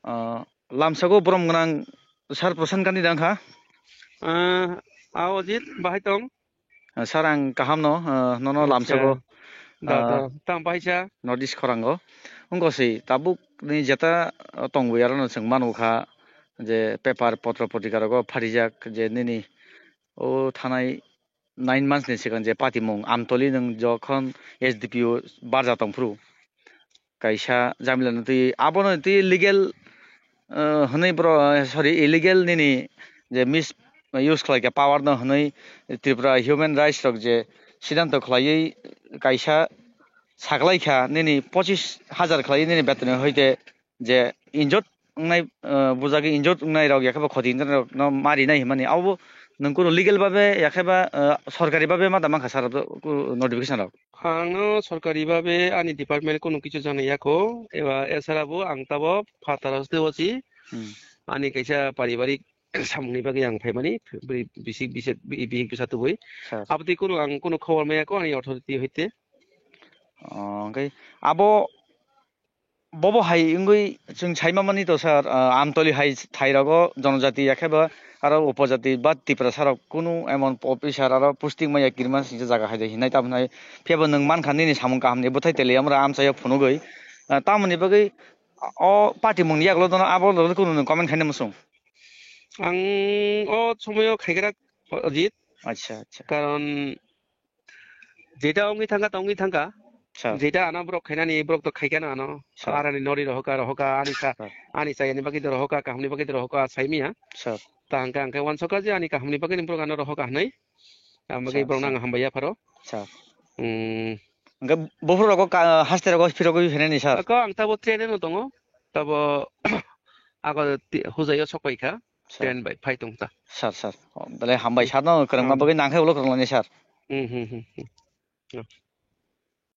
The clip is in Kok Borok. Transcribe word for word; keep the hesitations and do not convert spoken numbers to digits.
Ah, lamsago borom gwnang sir Prasant Gandhi dang kha? Ah, ah, Ojit, bahai tong? Ah, sir, ang kaham no, ah, nono Acha. Lamsago, Da, ah, da, tang bahai sa? North East khorango. Wngkha si tabuk ni jeta, ah, tongwi aro no chwng manu kha je paper potro potrika rogo pharijak je nini o thanai nine months ni swkang je patimung Amtoli nwng jokhon S D P O barja tongphuru, kaisa jamila no twi abono twi legal, ah, hwnwi bro, sorry, illegal nini je mis use khlai kha power no hwnwi Tripura human rights rok je siddhanto khlaiwi kaisa saklai kha nini pochis hajar khlaiwi nini beton hoite je injured wngnai, ah, bujagwi injured wngnai rok yakhe bo khoti wngnai rok no ma rinai hwnmani abo nwng kunu legal babe yakhe ba, ah, sorkari babe ma da mankha sir notification rok? Ang no sorkari babe ani department kunu kichu janai yako, eba esara bo ang tabo phataro ste ochi Hmm. Ani kaisa paribarik samung ni bagwi ang phaimani bri-, bisik bisik bi-, bihik bisa tubui. Sir. Abotwi kunu ang kunu khobor maya ko ani authority hoite. Oh, hwnkhe abo bobo hai wngwi chwng sai mamani to sir, ah, Amtoli hai thai rogo jonojati yakhe ba aro upojati ba Tiprasa rok kunu emon officer aro posting maya kirima singsa jaga hai hinai tamo hinai phiyaba nwng mankha nini samung kaham ni bwthai tele amra amchaio phunugwi, ah, tamoni bagwi o party mung ni yagulo dono abo logoi kunu nwng comment khaina muchung. Ang o somoyo khaikrak Ajit. Acha, acha. Karon jeta wngwi thangkha, ta wngwi thangkha. Sir. Jeta ano borok khainani, borok to khaikha no ano. Sir. Arani nori rohoka, rohoka, ani sa, Sir. Ani sayani bagwi do rohoka, kahamni bagwi do rohoka, saimiya. Sir. Ta hangka hangka wansoka je ani kahamni bagwi borok ano rohoka hwnwi. Ang bagwi Sir, borok sir. Nang hambai yapharo. Sir. Hmm. Hingke buphuru rogo ka, haste rogo phirogwi phainani sir? Ako ang tabo train no tongo. Tabo ako ti-, hujaio sokpai kha. Sir. Train bai phai tong ta. Sir, sir. O, belai hambai sir no kwrwngma Hmm. bagwi nangkhe ulo kwrwnglani sir. Hmm, hmm, hmm, hmm.